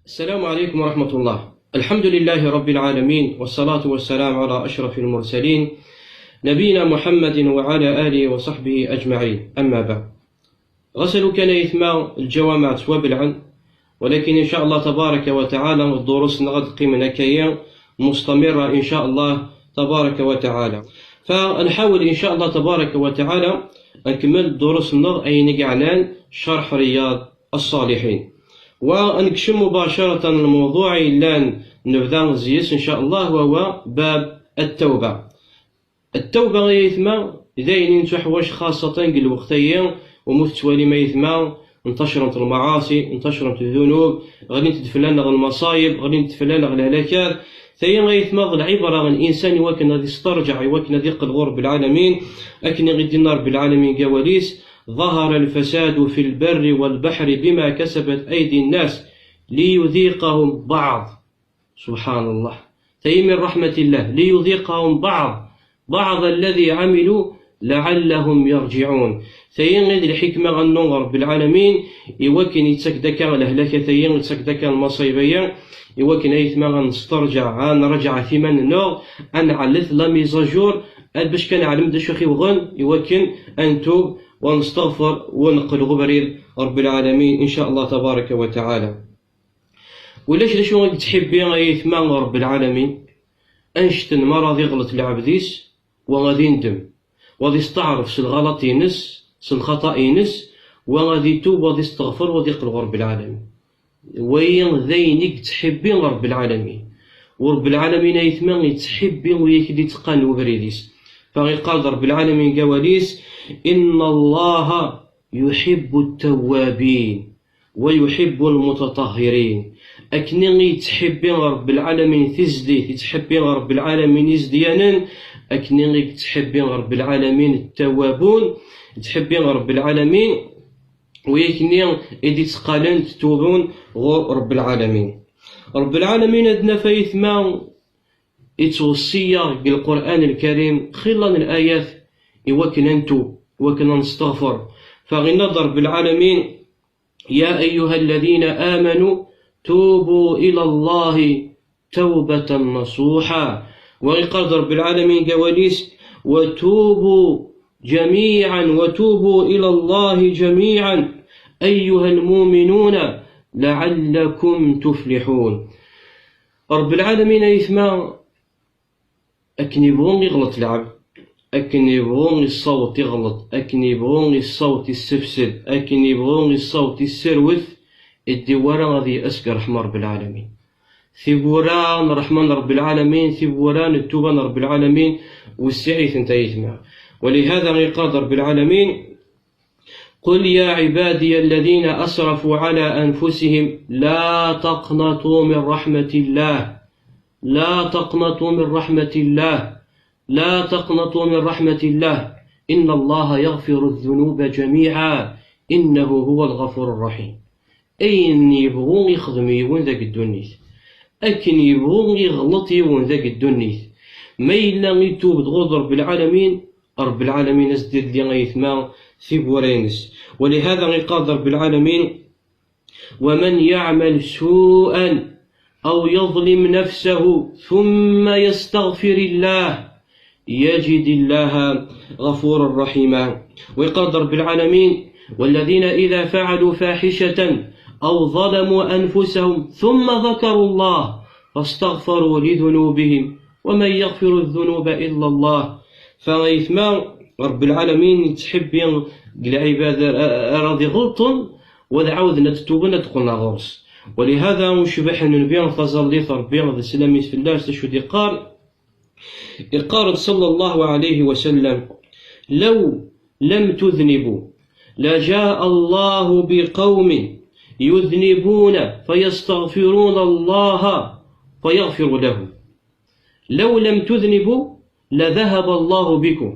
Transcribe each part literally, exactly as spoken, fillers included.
السلام عليكم ورحمة الله. الحمد لله رب العالمين، والصلاة والسلام على أشرف المرسلين، نبينا محمد وعلى آله وصحبه أجمعين. أما بعد. Ɣas alukan ay aytma lǧawamaɛ ttwabelɛen, walakin in ca Allah tabaraka wa taɛala ddurus-nneɣ ad qqimen akkaya mustamirra in ca Allah tabaraka wa taɛala. Fa nḥawel in ca Allah tabaraka wa taɛala ad nkemmel ddurus-nneɣ ayen i yeɛnan ccerḥ Riyad as-Ṣaliḥin. Wa nkcem mubacaratan lmewḍuɛ yellan nebda zi-s in ca Allah, wa wa bab at-tawba. At-tawba ay aytma d ayen i nettuḥwaǧ xaṣṣatan deg lweqt-agi, umi tettwalim ay aytma ntacrent lmaɛaṣi, ntacrent ddunub, ɣlint-d fell-aneɣ lmaṣayeb, ɣlint-d fell-aneɣ lehlakat. Tayi ay aytma d lɛibra n insan i wakken ad istarǧeɛ, i wakken ad iqqel ɣur Rebbi lɛalamin, akken i d-yenna Rebbi lɛalamin deg awal-is: ظهر الفساد في البر والبحر بما كسبت أيدي الناس ليذيقهم بعض. Subḥan Allah. Tayi min raḥmatillah, liyudiqahum baɛḍ, baɛḍ alladhi ɛamilu laɛallahum yarǧiɛun. Tayi i d lḥikma annu Rebbi lɛalamin, i wakken ittak-d akka lehlaka-tayi, ittak-d akka lmaṣayeb-aya, i wakken ay aytma ad nestarǧeɛ, ad nraǧeɛ iman-nneɣ, ad nɛellet la mise à jour, ad bac kan neɛlem d acu i ɣ-ibɣen, i wakken ad ntub, wa nesteɣfer, wa neqqel ɣer ubrid Rebbi lɛalamin, in ca Allah tabaraka wa taɛala. Ulac d acu i yettḥibbi ay aytma Rebbi lɛalamin, annect-en mi ara ad iɣleṭ lɛebd-is, wa ad indem, wa ad isteɛref s lɣalaṭ-ines, s lxaṭa-ines, wa ad itub, wa ad isteɣfer, wa ad iqqel ɣer Rebbi lɛalamin. Wayi d ayen i yettḥibbi Rebbi lɛalamin. U Rebbi lɛalamin ay aytma yettḥibbi wid i d-itteqqalen ubrid-is. Fa iqqar-d Rebbi lɛalamin deg awal-is: إن الله يحب التوابين ويحب المتطهرين. Akken i yettḥibbi Rebbi lɛalamin tizdit, yettḥibbi Rebbi lɛalamin izedyanen, akken i yettḥibbi Rebbi lɛalamin ttawabun, yettḥibbi Rebbi lɛalamin wi akken i d-itteqqalen, ttubun ɣur Rebbi lɛalamin. Rebbi lɛalamin ad naf ay aytma ittweṣṣi-yaɣ deg Lqur'an Lkarim xilla n layat i wakken ad ntub, i wakken ad nesteɣfer. Fa yenna-d Rebbi lɛalamin: يا أيها الذين آمنوا توبوا إلى الله توبة نصوحا. Wa iqqar-d Rebbi lɛalamin deg awal-is: وتوبوا جميعا وتوبوا إلى الله جميعا أيها المؤمنون لعلكم تفلحون. Rebbi lɛalamin ay aytma akken yebɣu iɣleṭ lɛebd, akken yebɣu yessaweḍ iɣleṭ, akken yebɣu yessaweḍ issefsed, akken yebɣu yessaweḍ isserwet, iddiw ara ad yas deg ṛṛeḥma n Rebbi lɛalamin. Tiwwura n ṛṛeḥma n Rebbi lɛalamin, tiwwura n ttuba n Rebbi lɛalamin, wessiɛ-itent ay aytma. Walihada iqqar-d Rebbi lɛalamin: قل يا عبادي الذين أسرفوا على أنفسهم لا تقنطوا من رحمة الله، لا تقنطوا من رحمة الله، لا تقنطوا من رحمة الله، إن الله يغفر الذنوب جميعا، إنه هو الغفور الرحيم. Ayen yebɣu ixdem yiwen deg ddunit, akken yebɣu iɣleṭ yiwen deg ddunit, ma yella itub-d ɣur Rebbi lɛalamin, Rebbi lɛalamin as-d-idli ay aytma tiwwura-ines. Walihada iqqar-d Rebbi lɛalamin: ومن يعمل سوءا أو يظلم نفسه ثم يستغفر الله يجد الله غفورا رحيما. Wa iqqar-d Rebbi lɛalamin: والذين إذا فعلوا فاحشة أو ظلموا أنفسهم ثم ذكروا الله فاستغفروا لذنوبهم ومن يغفر الذنوب إلا الله. Fa ay aytma, Rebbi lɛalamin yettḥibbi deg lɛibad ara, ara ad iɣelṭen, wa ad ɛawden ad tuben, ad qqlen ɣur-s. Walihada ucbaḥ n Nnbi, taẓallit n Rebbi d sslam-is fell-as, d acu d-iqqar? Iqqar-d صلى الله عليه وسلم: لو لم تذنبوا لجاء الله بقوم يذنبون فيستغفرون الله فيغفر لهم. لو لم تذنبوا لذهب الله بكم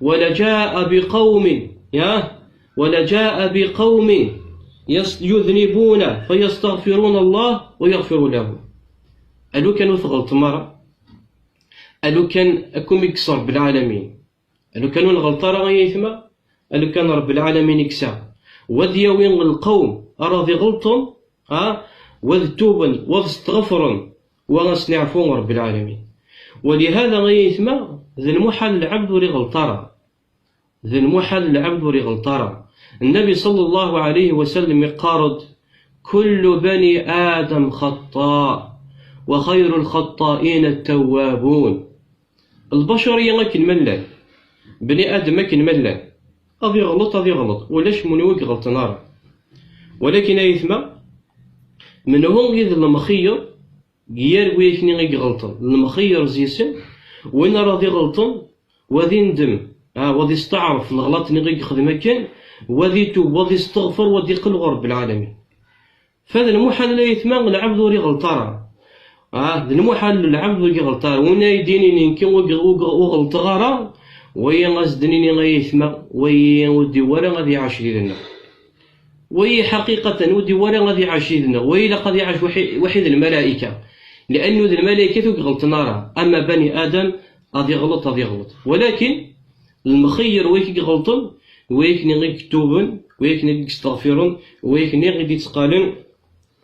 ولجاء بقوم، يا، ولجاء بقوم يس-، يذنبون فيستغفرون الله ويغفر لهم. Alukan ur tɣelṭem ara, alukan ad kem-ikkes Rebbi lɛalamin. Alukan ur nɣelṭ ara ay aytma, alukan Rebbi lɛalamin ikkes-aɣ. Wa ad yawi lqawm ara ad iɣelṭen, ha, wa ad tuben, wa ad steɣfren, wa ad sen-iɛfu Ṛebbi lɛalamin. Walihada ay aytma, d lmuḥal lɛebd ur iɣelṭ ara. D lmuḥal lɛebd ur iɣelṭ ara. Nnabi ṣalla Llahu ɛalayhi wa sallam iqqar-d: "Kullu bani Adam xaṭṭa, wa xayru lxaṭṭaina ttawwabun." Lbacariya akken ma llan, bni Adam akken ma llan, ad iɣelṭ, ad iɣelṭ, ulac menhu i iɣelṭen ara. Walakin ay aytma, menhu i d lemxeyyeṛ gar wiyaken i iɣelṭen? Lemxeyyeṛ zi-sen, win ara ad iɣelṭen, wa ad indem, ah, wa ad isteɛṛef leɣlaṭ-nni i yexdem akken, wa ad itub, wa ad isteɣfer, wa ad iqqel ɣur Ṛebbi lɛalamin. Fa d lmuḥal ay aytma, lɛebd ur iɣelṭ ara. Ah, d lmuḥal lɛebd ur iɣelṭ ara. Win ay d-yinin nekki ur, ur, ur ɣelṭeɣ ara, wayi ad s-d-nini ay aytma, wayi ur d-iwwi ara ad iɛac did-nneɣ. Wayi ḥaqiqatan ur d-iwwi ara ad iɛac did-nneɣ. Wayi ilaq ad iɛac waḥi-, waḥid lmalayka. Liannu d lmalaykat ur iɣelṭen ara. Ama bani Adam, ad iɣelṭ, ad iɣelṭ. Walakin, lemxeyyeṛ wayi i iɣelṭen, wayi i yettuben, wayi i yesteɣfiren, wayi i d-itteqqalen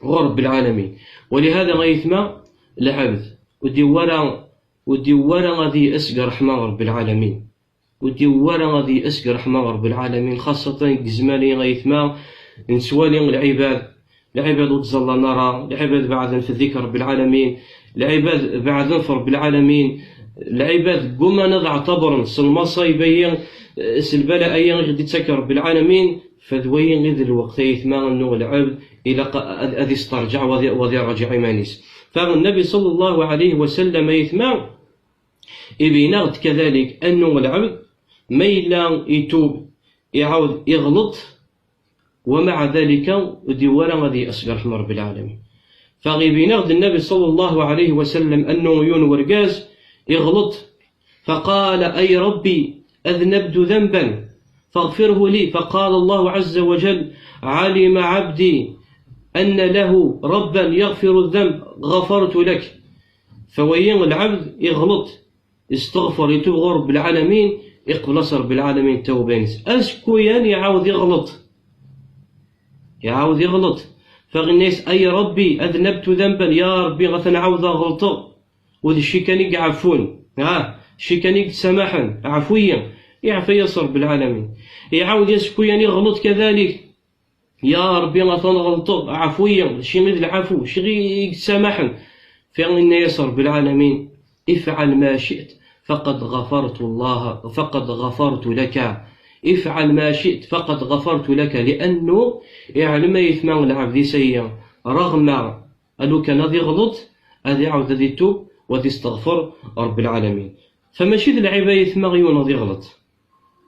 ɣur Ṛebbi lɛalamin. Walihada ay aytma, lɛebd ur d-iwwi ara, ur d-iwwi ara ad yeyes seg ṛṛeḥma n Ṛebbi lɛalamin. Ur d-iwwi ara ad yeyes seg ṛṛeḥma n Ṛebbi lɛalamin, xaṣṣatan deg zzman-agi ay aytma nettwali lɛibad, lɛibad ur ttẓallan ara, lɛibad beɛden f ddikr Ṛebbi lɛalamin, lɛibad beɛden f Ṛebbi lɛalamin, lɛibad gguman ad ɛtabren s lmaṣayeb-agi, eh, s lbala-agi i ɣ-d-ittak Ṛebbi lɛalamin. Fa d wayi i d lweqt ay aytma annu lɛebd ilaq ad, ad isterǧeɛ, wa ad, wa ad iraǧeɛ iman-is. Fa Nnabi ṣalla Llahu ɛalayhi wa sallam ay aytma, ibin-aɣ-d kadalik annu lɛebd ma yella itub, iɛawed iɣelṭ, wa maɛa dalika ur d-iwwi ara ad yeyes seg ṛṛeḥma n Ṛebbi lɛalamin. Fa ibin-aɣ-d Nnabi ṣalla Llahu ɛalayhi wa sallam annu yiwen wergaz iɣelṭ, فقال: أي ربي، أذنبت ذنبا فاغفره لي. فقال الله عز وجل: علم عبدي أن له ربا يغفر الذنب، غفرت لك. Fa wayi lɛebd iɣelṭ, isteɣfer, itub ɣur Ṛebbi lɛalamin, iqbel-as Ṛebbi lɛalamin ttawba-ines. Acku yan iɛawed iɣelṭ. Iɛawed iɣelṭ. Fa inna-yas: أي ربي، أذنبت ذنبا، ya Ṛebbi, atan ɛawdeɣ ɣelṭeɣ. Ur d cci kan i iɛeffun, ha, cci kan i yettsamaḥen, ɛfu-yi. Iɛfa-yas Ṛebbi lɛalamin. Iɛawed-yas kuyan iɣelṭ kadalik. Ya Ṛebbi, atan ɣelṭeɣ, ɛfu-yi, d cci i d lɛafu, cci i yettsamaḥen. Fa inna-yas Ṛebbi lɛalamin: افعل ما شئت فقد غفرت الله، فقد غفرت لك. افعل ما شئت فقد غفرت لك. Liannu iɛlem ay aytma lɛebd-is-agi, raɣma a lukan ad iɣelṭ, ad iɛawed ad itub, wa ad isteɣfer Ṛebbi lɛalamin. Fa mačči d lɛib ay aytma yiwen ad iɣelṭ.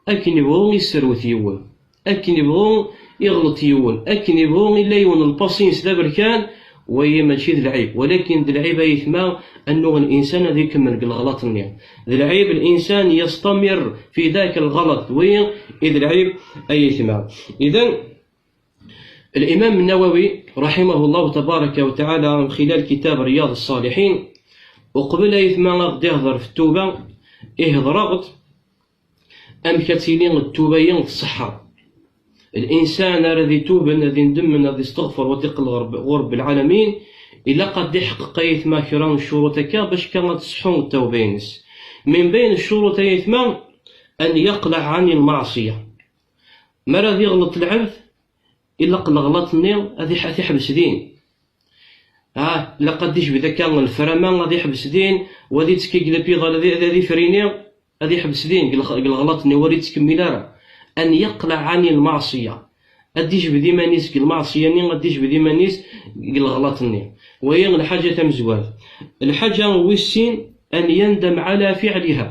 Akken ibɣu iserwet yiwen, akken ibɣu iɣelṭ yiwen, akken ibɣu illa yiwen lpasi-ines d aberkan, wayi mačči d lɛib, walakin d lɛib ay aytma annu linsan ad ikemmel deg leɣlaṭ-nni. D lɛib linsan yestamir fi dak lɣelṭ, d wayi i d lɛib ay aytma. Idan, Limam Nnawawi, raḥimah Llahu tabaraka wa taɛala, xilal kitab Riyad ṣṣaliḥin, uqbel ay aytma ad ɣ-d-ihder f ttuba, ihder-aɣ-d amek ad tili ttuba-yi tṣeḥḥa. Linsan ara d-ituben, ad indemmen, ad isteɣfer, wa ad iqqel ɣer Ṛebbi, ɣur Ṛebbi lɛalamin, ilaq ad iḥeqqeq ay aytma kra n ccuruṭ akka bac kan ad tṣeḥḥu ttawba-ines. Min bayn ccuruṭ ay aytma, an yaqleɛ ɛani lmeɛṣiya. Mi ara d-iɣleṭ lɛebd, ilaq leɣlaṭ-nni ad iḥ-, ad t-iḥbes din. Ah, ilaq ad d-ijbed akka leframa, ad iḥbes din, wa ad ittekki deg lpiḍal, ad i-, ad ifrini, ad iḥbes din deg lex-, deg leɣlaṭ-nni, ur ittkemmil ara. An yaqleɛ ɛani lmeɛṣiya. Ad d-ijbed iman-is deg lmeɛṣiya-nni, ad d-ijbed iman-is deg leɣlaṭ-nni. Wayi lḥaǧa tamezwarut. Lḥaǧa wis sin, an yandem ɛala fiɛliha.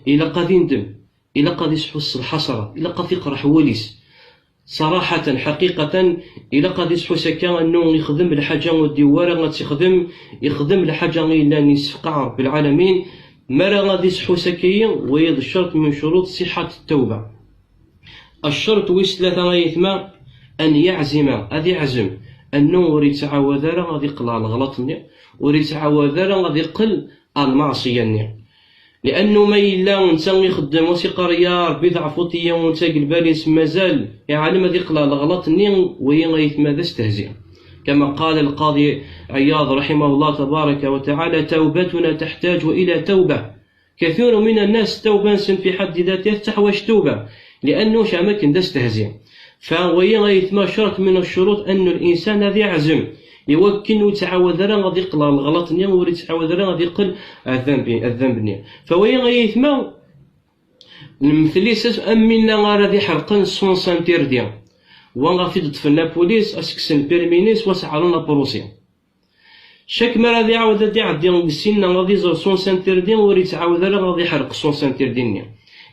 Ilaq ad indem. Ilaq ad isḥus s lḥasra, ilaq ad t-iqreḥ wul-is. Ṣaraḥatan, ḥaqiqatan, ilaq ad isḥus akka annu ixdem lḥaǧa ur d-iwwi ara ad tt-ixdem, ixdem lḥaǧa i yellan yessefqeɛ Ṛebbi lɛalamin. Mi ara ad isḥus akka-yi, wayi d ccerṭ min curuṭ ṣiḥat ttawba. Ccerṭ wis tlata ay aytma, an yeɛzima, ad iɛzem, annu ur ittɛawad ara ad iqqel ɣer leɣlaṭ-nni, ur ittɛawad ara ad iqqel ɣer lmeɛṣiya-nni. Liannu ma yella netta ixeddem, ur s-iqqar ya Ṛebbi teɛfuḍ-iyi, netta deg lbal-is mazal iɛlem ad iqqel ɣer leɣlaṭ-nni, wayi ay aytma d astehzi. كما قال القاضي عياض رحمه الله تبارك وتعالى: "توبتنا تحتاج إلى توبة". كثير من الناس التوبة-نsen في حد ذاتها تحتاج توبة، لأنه شامك دا استهزئ. فوي غيثما شرط من الشروط أن الإنسان هذا يعزم، يوكل ويتعود راه غادي يقلع الغلط نيا، ويتعود راه غادي يقل الذنب، الذنب نيا. فوي غيثما المثليس أمنا غادي يحرقن سون سانتيردي، وغادي تطفن لابوليس، أسكسن بيرمينيس، وسعرون لابروسي. شاك ما غادي يعاود غادي يعدي السن، غادي يزور سون سانتيردي، ور يتعاود راه غادي يحرق سون سانتيردي نيا.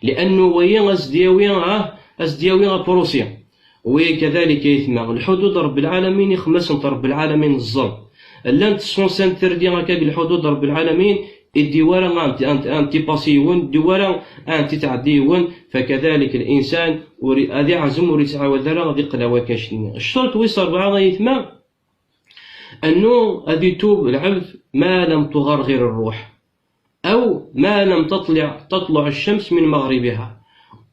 لأنه ويا أزدياوي، ها، أزدياوي أبروسيا. وكذلك يثمى الحدود رب العالمين، يخمسن رب العالمين الظلم. لانت سون سانتيردي هكاك الحدود رب العالمين، يدي ورا أنت، أنت، أنت باسيون، دي ورا أنت تعديون، فكذلك الإنسان وري-، هذه عزم وري تعاود راه غادي يقلع وكاش. الشرط ويس أربعة يثمى، أنه غادي يتوب العبد ما لم تغرغر الروح، أو ما لم تطلع، تطلع الشمس من مغربها.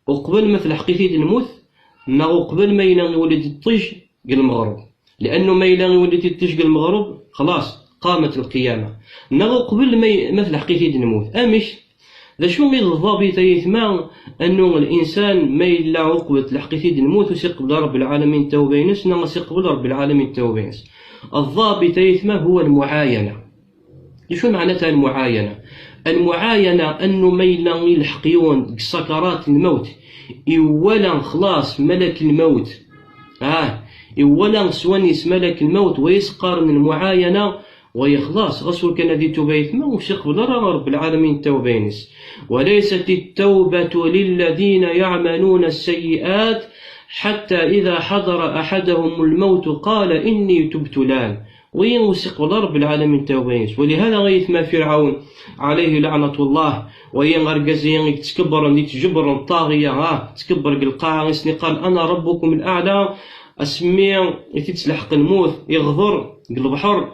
وقبل ما تلحقي تيد الموت، ناغ وقبل ما ينا يولي تطيش المغرب، لأنه ما ينا يولي تطيش المغرب، خلاص قامت القيامة. ناغ وقبل ما ي-، ما تلحقي تيد الموت. أمش ذا شو من الضابط يثمى أنه الإنسان ما إلا عقبة لحقيتي الموت وسيقبل رب العالمين التوبة ينس، نعم سيقبل رب العالمين التوبة ينس؟ الضابط يثمى هو المعاينة. شو معناتها المعاينة؟ المعاينة أنه ما إلا يلحق يون سكرات الموت، يولا خلاص ملك الموت، آه، يولا سوانيس ملك الموت ويسقر من المعاينة، ويخلص غسول كان هذه توبة يثمى وسيقبل راه رب العالمين التوبة ينس. "وليست التوبة للذين يعملون السيئات حتى إذا حضر أحدهم الموت قال إني تبت الآن". وين وسيقبل رب العالمين التوبة ينس. ولهذا غيثمى فرعون عليه لعنة الله، وين غرقزين يتكبر، يتجبر الطاغية، ها، تكبر القاعة، يسني قال: "أنا ربكم الأعلى". أسمي يتسلحق الموت، يغضر البحر،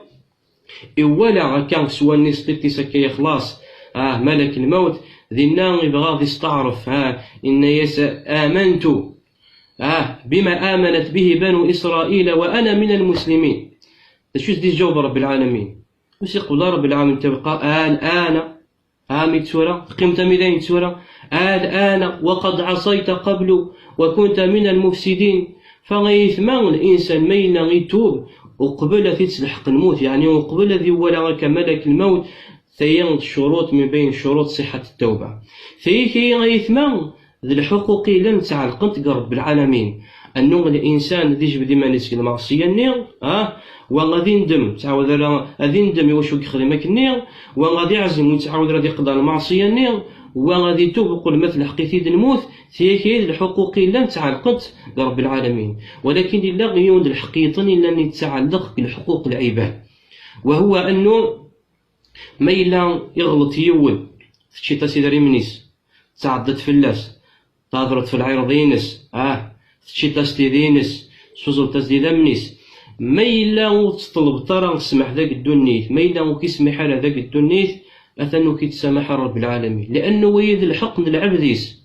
إولا هكا سواني سطيتي سكا يخلص. آه، ملك الموت دينا يبغى غادي يستعرف، ها، إن يس آمنت، آه، بما آمنت به بنو إسرائيل وأنا من المسلمين. شو دي جواب رب العالمين؟ وش يقول رب العالمين؟ تبقى الآن، ها مي تسورة، قيمة ميدان تسورة. الآن وقد عصيت قبل وكنت من المفسدين. فغيثما الإنسان ما ينا يتوب وقبل أن يتلحق الموت، يعني وقبل أن يولى هكا ملك الموت، ثيان الشروط من بين شروط صحة التوبة. ثيكي غيثما ذي الحقوق إلا نتعلقنت رب العالمين. أنه الإنسان ذي جبد ما نسك المعصية نير، ها؟ وغادي يندم، تعاود راه غادي يندم واش يخدم أكني، وغادي يعزم ويتعاود راه يقضى المعصية نير، وغادي يتوب ويقول: "ما تلحقي تيد الموت". ثيكي الحقوق إلا نتعلقت برب العالمين، ولكن إلا غيون الحقيقة إلا نتعلق بالحقوق العباد، وهو أنه ما إلا يغلط يول، تشيطا سيدري منيس، تعضت فلاس، تهضرت في العرض ينس، آه، تشيطاس تيدي ينس، سوزلتاس دي دمنيس. ما إلا وتطلب ترى السمح ذاك الدنيت، ما إلا وكيسمح على ذاك الدنيت، أثنو كيتسامح رب العالمين، لأنه ويد الحق من العبديس.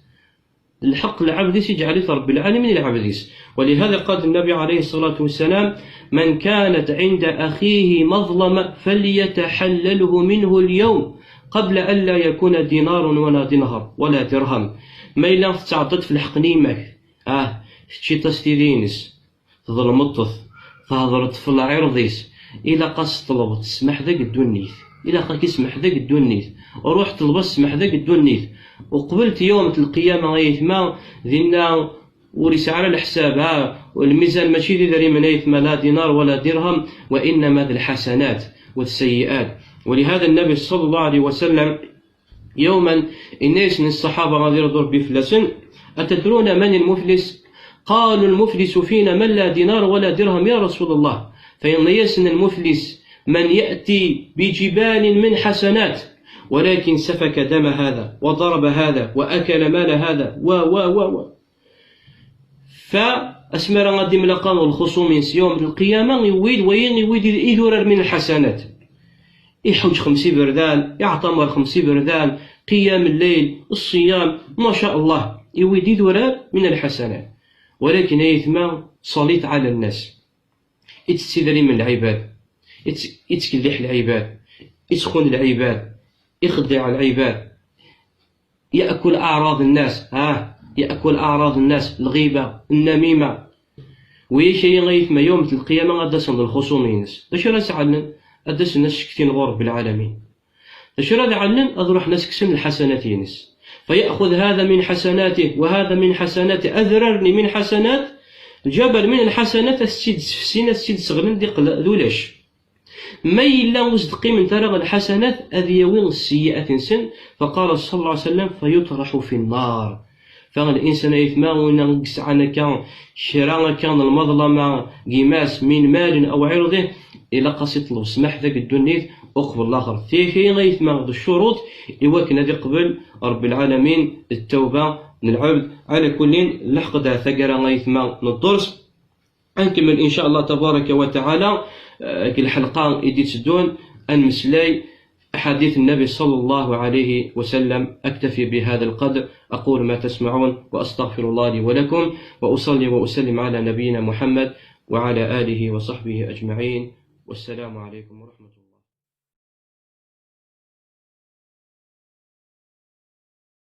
الحق العبديس يجعل رب العالمين العبديس. ولهذا قال النبي عليه الصلاة والسلام: "من كانت عند أخيه مظلمة فليتحلله منه اليوم قبل أن لا يكون دينار ولا دينار ولا درهم". ما إلا تعطت في الحق نيمك، آه، تشيطاس تيدينس، تظلمطت، تهضرت في العرضيس، إلا قاس طلبت السمح ذاك الدنيت، إلا قاك يسمح ذاك الدنيت، روح طلب السمح ذاك الدنيت، وقبلت يوم القيامة غيثما ذينا وريس على الحساب، ها، والميزان ماشي ذي ذري من أيثما لا دينار ولا درهم، وإنما ذي الحسنات والسيئات. ولهذا النبي صلى الله عليه وسلم يوما إنيس من الصحابة غادي يردوا ربي فلاسن: "أتدرون من المفلس؟" قالوا: "المفلس فينا من لا دينار ولا درهم يا رسول الله". فإن يسن المفلس من يأتي بجبال من حسنات، ولكن سفك دم هذا وضرب هذا وأكل مال هذا و، و، و، و. فأسمر غادي ملاقا الخصوم ينس يوم القيامة يويد وين يويد يدور من الحسنات. يحوج خمسي بردان، يعتمر خمسي بردان، قيام الليل، الصيام، ما شاء الله، يويد يدور من الحسنات. ولكن أيثما صليت على الناس. ittett idrimen n lɛibad, itt-, ittkelliḥ lɛibad, ittxun lɛibad, ixeddeɛ lɛibad, يأكل أعراض الناس، ها، يأكل أعراض الناس، الغيبة، النميمة. Wiyaḍ-agi ay aytma, yawmet lqiyama ad d-asen d lxuṣum-ines. D acu ara sɛellen? Ad d-asen ad ccektin ɣur Rebbi lɛalamin. D acu ara d-ɛellen? Ad ruḥen ad s-kksen lḥasanat-ines. فيأخذ هذا من حسناته وهذا من حسناته، adrar-nni من حسنات، lǧabal من الحسنات, ad s-tt-id-sefsin, ad s-tt-id-sseɣlen d iqla-, d ulac. Ma yella ur s-d-qqiment ara lḥasanat, ad yawi sseyyi'at-nsen, فقال صلى الله عليه وسلم: فيطرح في النار. Fa linsan ay aytma, win i yesɛan akka kra akka n lmaḍlama, gima-s, min malin aw irḍih, ilaq-as iṭleb ssmaḥ deg ddunit uqbel laxert. Tigi ay aytma d ccuruṭ i wakken ad iqbel Rebbi lɛalamin ttawba n lɛebd. Ɛala kullin, lḥeqq-d ar taggara ay aytma n dders. Ad nkemmel إن شاء الله تبارك وتعالى, eh, deg lḥelqa i d-itteddun, ad nmeslay أحاديث النبي صلى الله عليه وسلم. أكتفي بهذا القدر، أقول ما تسمعون، وأستغفر الله لي ولكم، وأصلي وأسلم على نبينا محمد وعلى آله وصحبه أجمعين. والسلام عليكم ورحمة الله.